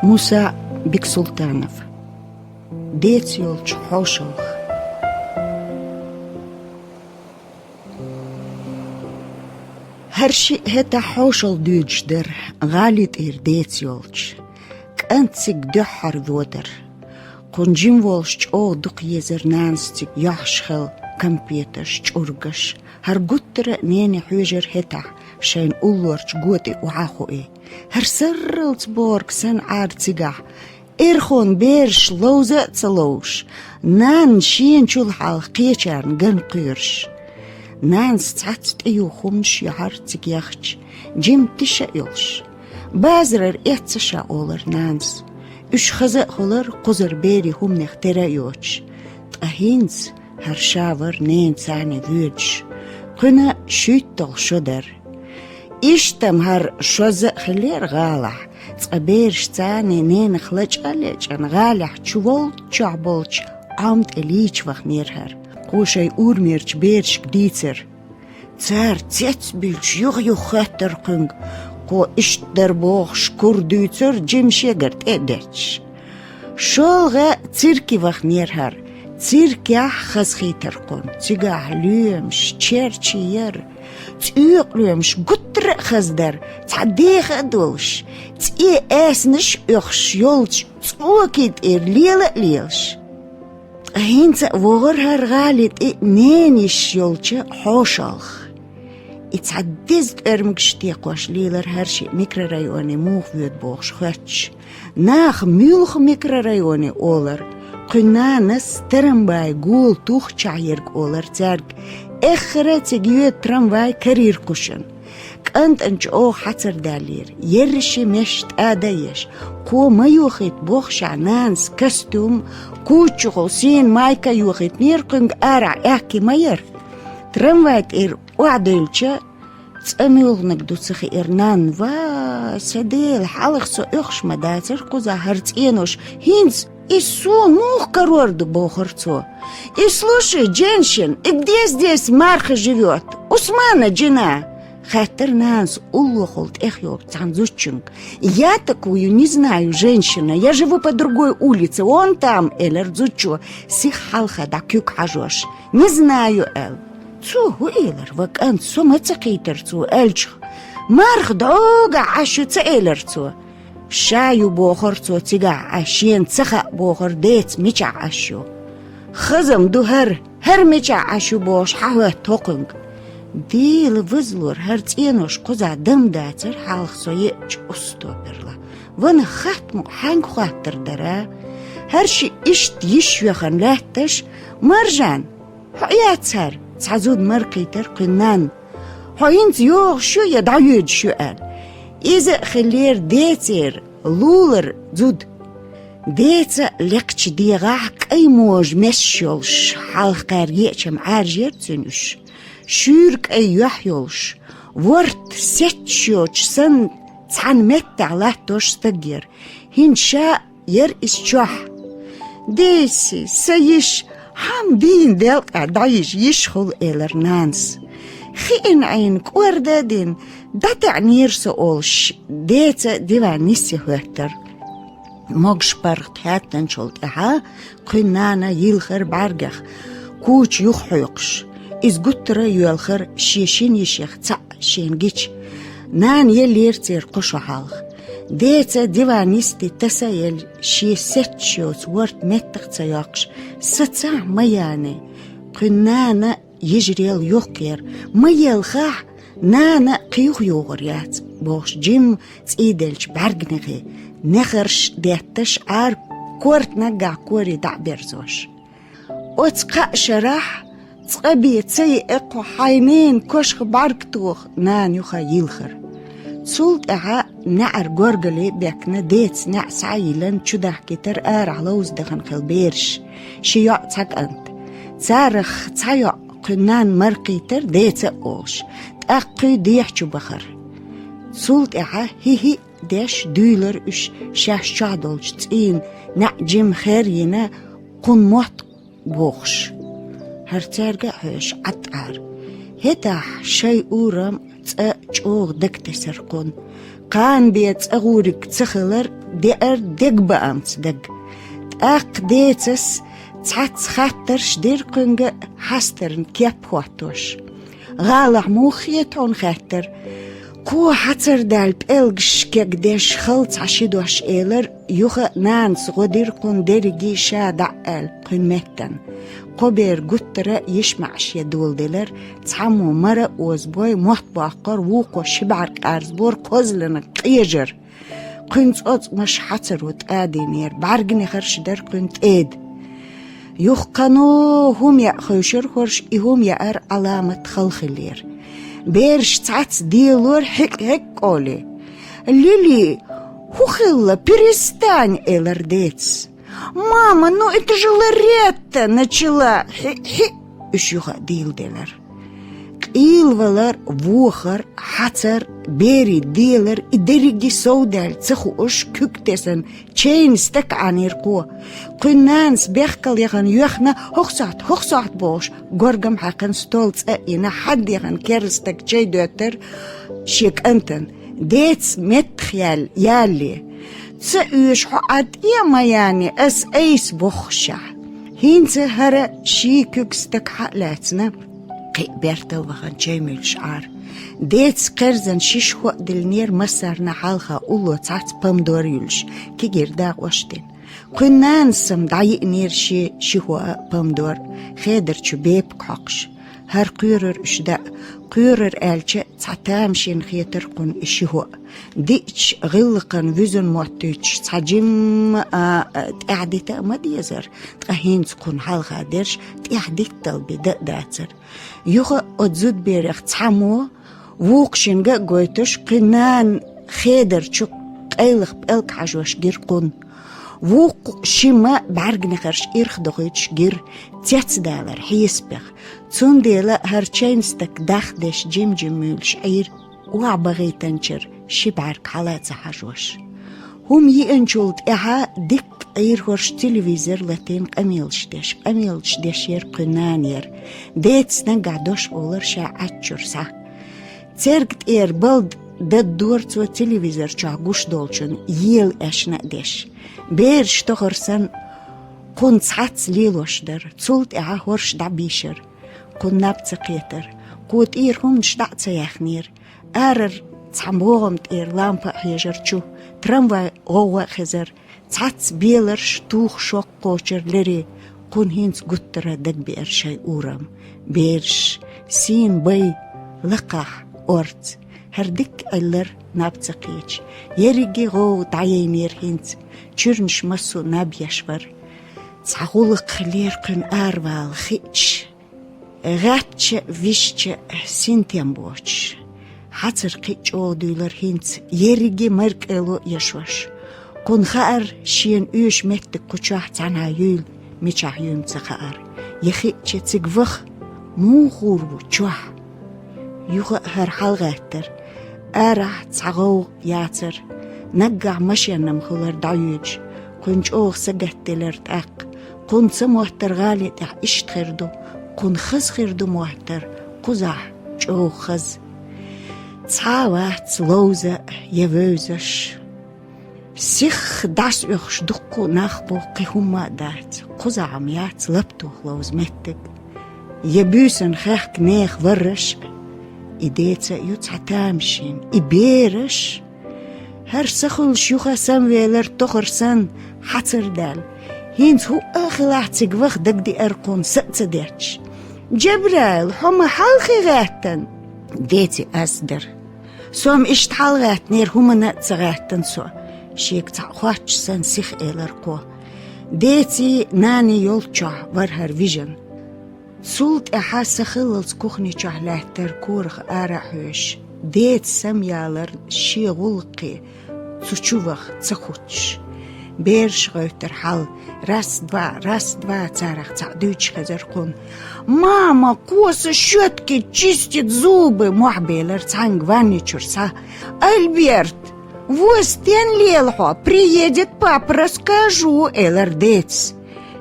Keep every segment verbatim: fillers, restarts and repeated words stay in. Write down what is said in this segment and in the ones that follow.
Муса Бексултанов. Деца йолчу хьошалгӀа. ХӀара шиъ хӀетахь хьошалгӀа дуьйцуш дара, гӀали тӀера деца йолчу. КӀант цига дуьххьара водара. Кхунна жима волуш чӀогӀа дукха езара нанас цига йохьуш хила кампеташ, чӀургаш. ХӀара гуттара а нене хьоьжура хӀетахь, шайна уллорчу го тӀе охьа а хуий. ХӀара сарралц бохург санна Ӏара цигахь, эрхонан бераш ловза а ца ловш, нанна шена чул хьалха кхечарна ган кхоьруш. Нанас цхьацца тӀеюху хӀуманаш яхьара цига яхча, жимма тиша а йолуш. Базарара эццахь ша олура нанас. Уьш хаза а хуьлура, кхузара берийн хӀуманех тера а йоцуш. Ткъа хӀинца хӀара ша вара ненаца цхьаьна воьдуш. Кхуьнан шуьйтталгӀа шо дара. Иштта-м хӀара шозза а хиллера гӀалахь, цкъа бераш цхьаьна ненах лачкъа а лечкъина, гӀалехь чу волччохь болчу Ӏам тӀе лийча вахнера хӀара. Кхо шайн урамерчу берашка дийцира. Цара цецбуьйлуш юха-юха хоьттура кхуьнга, кхо иштта дара бохуш кура дуьйцура, жима шегара тӀе а детташ. ШолгӀа цирке вахнера хӀара. Циркехь хазахийтира кхунна. Цигахь лоьмаш, черчий яра, цӀоькъа лоьмаш гуттара а хаза дара, цхьа деха а долуш, цӀе аьснаш а оьхуш йолчу цӀокийн тӀера лела а лелаш. Ткъа хӀинца а вогӀура хӀара гӀали тӀе ненан йиш йолчу хьошалгӀа. И цхьа деза тӀоьрмигаш текхош лелара хӀара шиъ микрорайоне муха воьду бохуш хоьттуш. Наха муьлха микрорайоне олура. Кхуьнан нанас трамвай гола тухчохь ерг олура цаьрга. Эххара а цига йоьду трамвай карийра кхушан. КӀантана чӀогӀа хьацар даьллера, ерриш а меш тӀада а еш. Кхо ма йохийта бохушехь, нанас костюм, куччухула сийна майка а йохийтинера, кхуьнга арахь аьхке ма яра. Трамвай тӀера охьадевлча, цкъа муьлханиг ду ца хиира нанна: «Ва, сан Дела, хьалха со оьхуш ма дацара кхузахь хӀара цӀенош, хӀинца иза суна муха карор ду?» — бохура цо. «И слушай, женщина, и где здесь Марха живёт? Усмана жена?» — хаьттара нанас уллохула тӀехйолчу цхьана зудчуьнга. «Я такую не знаю, женщина, я живу по другой улице, вон там», — элира зудчо, сиха хьалха дӀа куьг хьажош. «Не знаю», — аьлла. Цо хӀун элира, ва кӀант, со ма ца кхийтира цо аьллачух? «Марха дӀогахь Ӏаш ю», — ца элира цо. «Ша ю», — бохура цо цигахь Ӏаш, шена ца хаьа бохура деца мичахь Ӏаш ю. «Хаза-м ду хӀара, хӀара мичахь Ӏаш ю», — бохуш хьахӀоьтту хӀокхуьнга. Дела вазлора, хӀара цӀенош кхузахь дам дацара хьалха со еача уссто берла. Ванах хатта мукъа хьаьнга хоттар дара? ХӀара шиъ иштта йиш йоьхна лаьтташ: «Маржан, хьо яц хӀара?» — цхьа зуда мара кхийтира кхуьнан нанна. «Хьо хӀинца йогӀуш ю я дӀайоьдуш ю?» — аьлла. Иза а хиллера децера лулара зуда. Деца лекхачу дегӀахь кӀай можа месаш йолуш, хьалха кхаьрга еача-м Ӏаьржира цуьнан уьш. Шуьйра кӀай юьхь йолуш, ворта сетташ йоцуш санна, цхьана меттехь латтош стаг яра. ХӀинца ша яра иза чохь. «Десси, сан йиш, хьан дийна делкъехь дӀайижа йиш хуьлу», — элира нанас. Хиъна Ӏийна, кӀорда а дина, дӀатаьӀнера со олуш, деца диван йисте хӀоьттара. Могуш паргӀат хӀаьттинчул тӀаьхьа кхуьнан нана йилхира бӀаьргех, куча юха хьоькхуш. Иза гуттара а йоьлхура шен шина йишех цхьаъ шена гича. Нана еллера церан кхо шо хьалха. Деца диван йисте таса а елла, шен сетташ йоцу ворта меттах а ца йоккхуш, сацахь, ма яьннай. Кхуьнан нана йижарел йохкъера. «Ма елхахь, нана кхин юха йогӀур яц», — бохуш, жимма цӀийделлачу бӀаьрганехе, нехарш детташ, Ӏара корта наггахь коре дӀа а берзош. «Оцу кхаа шарахь цкъа бен ца йиа кху хьайн ненан кошах бӀаьрг тоха», — нана юха йилхира. Цул тӀаьхьа неӀара горгали бекна, деца неӀ схьа а йиллина, чудахкийтира арахь ловза дахана хилла бераш, ши йоӀ, цхьа кӀант. Царах цхьа йоӀ кхуьнан нанна мара кхийтира, деца а олуш, тӀаккха кхуьй дехьа чу бахара. Цул тӀаьхьа хӀи-хӀиъ деш дуьйлара уьш, шаьш чохь долчу цӀийнан неӀ жимма хер а йина, кхунна мотт бохуш. ХӀара цаьрга а хьоьжуш Ӏад Ӏара. ХӀетахь шайн урам цӀа чӀогӀа дагатесар кхунна. Кхана бен цӀагӀуриг ца хилар деар дегабаамца дага. ТӀаккха децас цхьацца хаттарш дир кхуьнга хьастарна кеп хӀоттош. «ГӀалахь муха хета хьуна?» — хаьттар. Кхо хьацар даьлла пӀелгаш кегдеш хала цхьа ши дош элар, юха нанас гӀо дир кхунна дерриге ша дӀа а аьлла кхуьнан меттана. Кхо бер гуттара йиш маӀа шен доладелар, цхьаммо мара а озабой, мотт боккхур, вукхо ши бӀарг къарзабора, козленга къежар. Кхуьнан цӀоцкъамаш хьацаро тӀадийнера, бӀаргнехарш дара кхуьнан тӀеда. Юхкхано хӀума яа хевшира хӀорш, и хӀума яар Ӏаламат хала хиллера. Бераш цхьацца делора хьикӀ-хьикӀ олий. «Лили, хӀу хилла, перестань!» — элар децас. «Мама, ну это же Лоретта начала!» — хьи-хьи, уьш юха а дийладелар. Къийлавалар, вохар, хьацар, берий делар, и дерриге совдаьлла ца хууш, куьг тесна, чайна стакан Ӏанийра кхо. Кхуьнан нанас бехкал яхана йоьхна: «ХӀокху сохьта, хӀокху сохьта», — бохуш, горгам хьаькхна, стол цӀа а йина, хьадъяхана керла стага чай доьттар шен кӀантана. Децас меттахъяьлла ялале: «Ца оьшу хьо Ӏад, э, Маяни, ас айса боххушехь». ХӀинца хӀара ший куьг стага хьа а лаьцна, кхин а бертал вахана чай муьйлуш Ӏара. Децас кхерзан шиша хӀоа диллинера, массарна хьалха улло цхьацца помидор юьллуш, кегийра дакъош дина. Кхуьнан нанас-м дӀайиънера шен ши хӀоа а помидор, хедар чу бепиг хьокхуш. ХӀара кхоьрура уьш даа. Кхоьрура аьлча, цхьа тамашийна хетара кхунна и ши хӀоа. Диъча, гӀиллакхана вуьзна моттуьйтуш цхьа жимма а, а, тӀаьхьадита а ма дезара, ткъа хӀинца кхунна хьалха дерш тӀаьхьадиттал бен даа дацара. Юха а оцу зудаберех цхьаммо, вукху шинга а гойтуш, кхуьнан нана хедар чу къайлаха пӀелг хьажош гира кхунна. Вукху шимма бӀаьрганегӀарш ирхдохуьйтуш гира, цецдалар хьесапех. Цундела хӀара чайна стаг дахдеш жим-жим муьйлуш Ӏийра, охьабахийтинчуьра ши бӀаьрг хьала а ца хьажош. ХӀума йиъначул тӀаьхьа дикка Ӏийра хӀорш телевизор латийна къамелаш деш. Къамелаш деш яра кхуьнан нана яра. Деца наггахь дош олура ша Ӏаччуьра схьа. Церга тӀера балда даддора цо телевизор чохь гуш долчун, ела эшна а деш. Бераш тохара санна кхунна цхьацца лелош дара. Цул тӀаьхьа хӀорш дӀабийшира. Кхунна наб ца кхетара. Кхо тӀера хӀуманаш дӀа а ца яьхнера. Арара цхьа богӀам тӀера лампа а хьежара чу, трамвай гӀовгӀа а хезара. Цхьацца беларш туха шок кхочура лерий, кхунна хӀинца гуттара а дагабеара шайн урам. Бераш, сийна бай, лакхахь орца. ХӀара дикка Ӏиллара наб ца кхеташ. Ерриге гӀовгӀа дӀаяйнера хӀинца, чуьрнаш массо а наб еш бара. Цхьа гӀуллакх хилира кхуьнан аравала хиъча. ГӀаьттича а, висча а синтем боцуш. Хьацар кхин а чӀогӀа дуьйлар хӀинца, ерриге а маркӀело а ешош. Кхунна хаьара, шена оьшу меттиг кху чохь цхьанхьа юйла, мичахь юй-м ца хаьара. Я хиъча, цига ваха, муха гӀур ву чохь? Юха а хӀара хьалагӀаьттара. Арахь цхьа гӀовгӀа яцара. Наггахь машен-м хуьлура дӀайоьдуш. Кхуьнан чӀогӀа сагатделира тӀаккха. Кхунна ца моттара гӀали тӀехь иштта хир ду. Кхунна хаза хир ду моттара, кхузахь чӀогӀа хаза. Цхьа а вац ловза я вевзаш. Сих дӀасаоьхуш дуккха а нах бу, кхин хӀумма а дац. Кхузахь-м яц лаптух ловза меттиг. Я буьйсанна хехка нехан варраш а, и деца а ю цхьа тамашийна, и бераш. ХӀара са хуьлуш юха самавелар тохара санна, хьацар даьлла. ХӀинца хӀуъа а хилахь цига ваха дагадеара кхунна, са а ца детташ. «Джабраил, хьо ма хьалхе гӀаьттина?» Деци аз дара. «Со-м иштта хьалагӀаьттинера, хӀуманна а ца гӀаьттина со», — шега цхьаъ хоьттуш санна сиха элара кхо. Деций, наний йолччохь вара хӀара вижина. Цул тӀаьхьа са хиллалц кухни чохь лаьттара корах ара а хьоьжуш, деца самаялар шен гӀуллакхе цу чу ваха ца хӀуттуш. Бераш гӀевттара хьал, раз-два, раз-два царах цхьаъ дуьйцуш хезара кхунна. «Мама, кхо со щёткой чистит зубы!» — мохь белара цхьаьнга ванни чуьра схьа. «Альберт, вон стенна лела хьо, приедет папа, расскажу», — элара децас.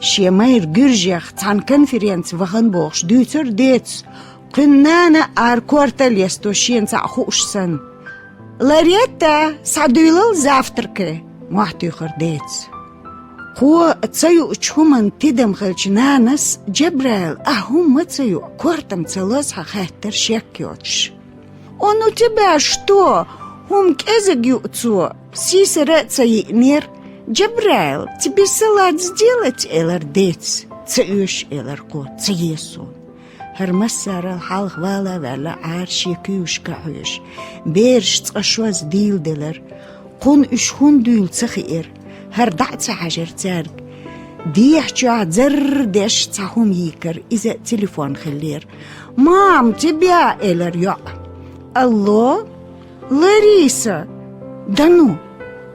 Шен майра Гуьржех цхьана конференци вахана бохуш дуьйцура децас. Кхуьнан нана ара корта лесто шена цхьаъ хууш санна. «Лоретта, схьадуьйлал завтракаш», — мохь туьйхира деца. Кхо ца юучу хӀуманна тидам хилча, нанас: «Джабраил, ахь хӀума ма ца юу, корта-м ца лозу хьан?» — хаьттира шек йоцуш. «Он у тебя что?» — хӀума кӀезиг юу цо, сийсара а ца йиънера. «Джабраил, тебе салат сделать?» — элира деца. «Ца оьшу», — элира кхо, — «ца еза суна». ХӀара массарал хьалха вала а ваьлла, Ӏара шен куьйгашка а хьоьжуш, бераш цкъа шозза дийла делира. Кхунна уьш хӀунда дуьйла ца хиира, хӀара дӀа а ца хьаьжира цаьрга. Дехьа чохь зарр деш цхьа хӀума йийкира, иза телефон хиллера. «Мам, тебя!» — элира йоӀа. «Алло? Лариса! Да ну!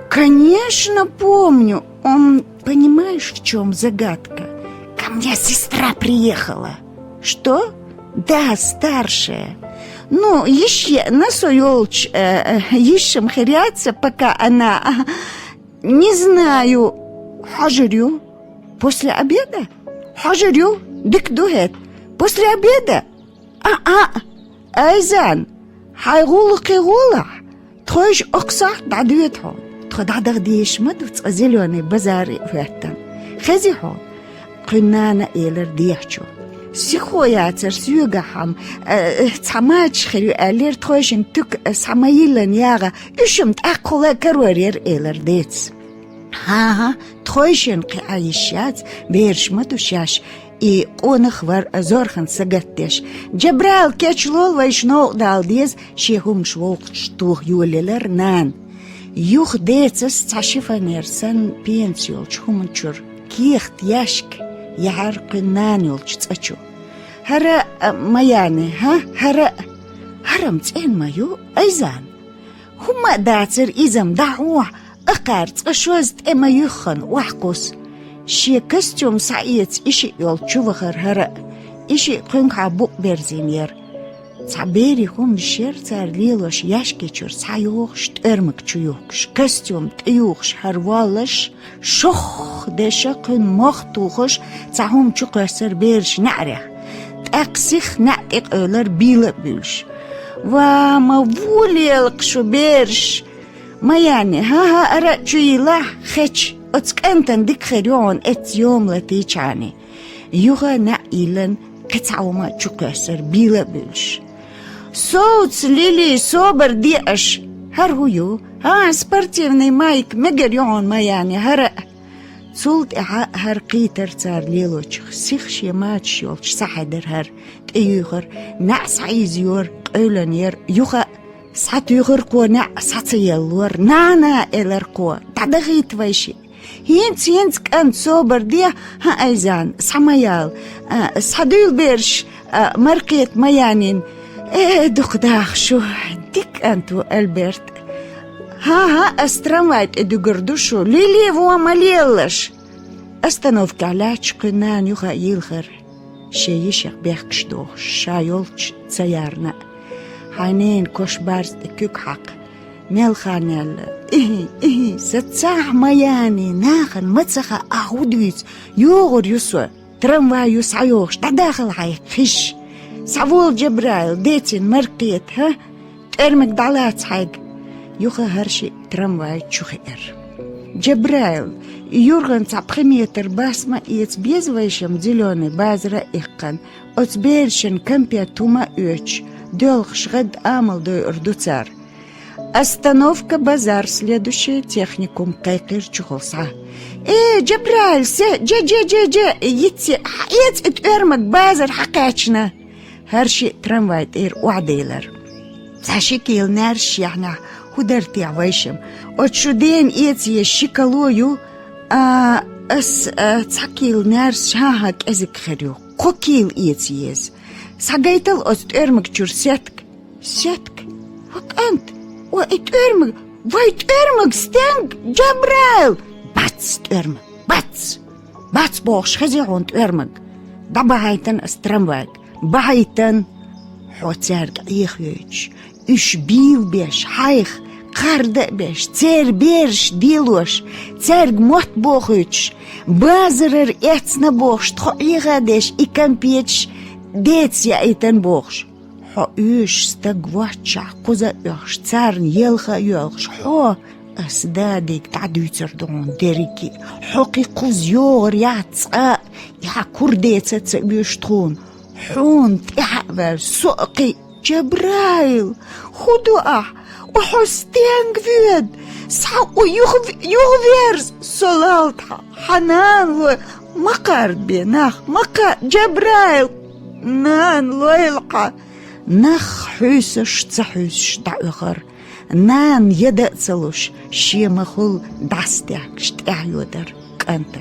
Конечно, помню! Он, понимаешь, в чем загадка? Ко мне сестра приехала». «Что?» «Да, старшая. Ну, йиша еана со йолчу, э, э, йиша-м хир яц, пока она, а, не знаю». «Хьожур ю? После обеда?» «Хьожур ю. Дика ду хӀета. После обеда?» «А-а, Айзан, хьайн гӀуллакхе гӀолахь. Тхойша окху сохьта дӀадоьду хьуна. Тхо дӀадаха дезаш ма ду цкъа Зелёный базаре а хӀоьттина. Хези хьуна». Кхуьнан нана элира дехьа чу: «Сихо яцара соьгахь-м, э, цхьа мачаш хир ю аьллера, тхойшинна туька схьа ма йиллина ягӀа, уьш-м тӀаккха хӀула карор яра», — элира деца. «ХӀан-хӀа, тхойшинна кхин Ӏа йиш яц, бераш ма ду шаьш». И къонах вара зорхан сагатдеш. «Джабраил, кечлол, вайша новкъа дала деза», — шен хӀуманаш вовкхачу тоха йолаелира нана. Юха децас цхьа шифонер санна пенца йолчу хӀуманчуьра кехат яьшка яьхьира кхуьнан нана йолчу цӀа чу. «ХӀара, а, ма яьннай, хӀа? ХӀара, хӀара-м цӀена ма ю, Айзан. ХӀумма а дацара иза-м, дӀахьохьа, акхар цкъа шозза тӀе ма юьххина, охьакхуссу». Шен костюм схьаэца ишиъ йолчу чу вахара хӀара а. Ишиъ кхуьнгахьа букъ берзийнера. Цхьа берийн хӀуманаш яра цара лелош яьшки чуьра схьайохуш, тӀоьрмаг чу юхкуш, костюм тӀеюхуш хӀара воллуш, шох деша кхуьнан мох тухуш, цхьа хӀума чукхоьссира бераш неӀарех. ТӀаккха сихха неӀ тӀекъевлира, бийла а буьйлуш. «Ва, ма вон лела-кх шу, бераш! Ма яьннай, хӀан-хӀа, ара а чу йиллахь, хеча, оцу кӀантана дика хир ю хьуна эцца йома латийчхьана». Юха неӀ йиллина, кхин цхьа хӀума чукхоьссира, бийла а буьйлуш. «Совца, Лили, собар де аша! ХӀара хӀун ю? ХӀан, спортивный майка, мегар ю хьуна, ма яьннай, хӀара а». Цул тӀаьхьа хӀара кхийтира цара лелочух, сиха шен мачаш йолчу схьахьедира хӀара, тӀеюьйхира, неӀ схьаийзайора, къевлина яра, юха а схьатуьйхира кхо неӀ, схьа ца еллора. «Нана, — элира кхо, — дӀадахийта вайшиъ! ХӀинца, хӀинца, кӀант, собар де, хӀан, Айзан, схьа ма яла, а, схьадуьйла бераш, а, Маркхета, ма яьннай». «Э, дукха даха шу, дика кӀант ву Альберт». «ХӀан-хӀа, ас трамвай тӀе дуьгур ду шу, Лили, вон ма лелалаш». Остановкехь лаьтташ кхуьнан нана юха а йийлхира, шен йишех бехкаш дохуш, ша йолчу ца ярна а. «Хьайн ненан кош барз тӀе куьг хьакха. Мел хан яьлла. Ихи, ихи, сан цхьа а ма яьннай, нахана ма ца хаьа, ахь хӀун дуьйцу, йогӀур ю со. Трамвай ю схьайогӀуш, дӀадахала хьайх хиш. Схьавола, Джабраил, децин Маркхета, хӀа? ТӀоьрмаг дӀалаца хьайга». Юха хӀара шиъ трамвай чу хиира. «Джабраил, юргӀан цхьа пхи метр бас ма эца беза вайшимма Зелёный базара а иккхина. Оцу берашна кампет хӀума а оьцуш, доьлхуш гӀадда амал дойур ду цара». «Остановка Базар, следующий техникум», — кхайкхира чухула схьа. «Э, Джабраил, се, дже, дже, дже, дже, йицце, хьаэца и тӀоьрмаг, базар хьакхаьчна». ХӀара шиъ трамвай тӀера охьадийлира. Цхьа ши кийла наьрс шехьнехь хӀун дара техьа вайшимма? Оцу шу дена эца еза ши кало ю, а, ас, а, цхьа кийла наьрс, хӀан-хӀа, кӀезиг хир ю. Кхо кийла эца еза. Схьагайтал оцу тӀоьрмаг чуьра сетка. Сетка? Ва кӀант! Ва и тӀоьрмаг! Вай тӀоьрмаг стенга, Джабраил! Бац тӀоьрмаг! Бац! Бац бохуш, хези хьуна тӀоьрмаг! ДӀабахьийтина ас трамвайга! Бахьийтина!» Хьо цаьрга Ӏехайойтуш, уьш бийлабеш, хьайх кхарда а беш, церан бераш делош, цаьрга мотт бохуьйтуш, базарара эцна бохуш, тхо Ӏеха а деш, и кампеташ деца яийтан бохуш. Хьо оьшуш стаг воццушехь кхуза а оьхуш, царна елха а йоьлхуш, хьо, ас Дадига дӀадуьйцур ду хьуна дерриге а. Хьо кхин кхуза йогӀур яц цкъа а, и хьан кура деца а ца оьшу тхуна. Хьуна тӀаьхьа а ваьлла, со а кхин. Джабраил, хӀун ду ахь? Ва хьо стенга воьду? Схьа ва юха, юха верза, со лалдахь, хьан нана лой. Ма кхарда бен нах, ма кха-, Джабраил, нана лойла хьан. Нах хьуьйсуш а ца хьуьйсуш дӀаоьхура. Нана яда а ца луш, шен махал дӀасадехкаш тӀаьхьайодара кӀанта.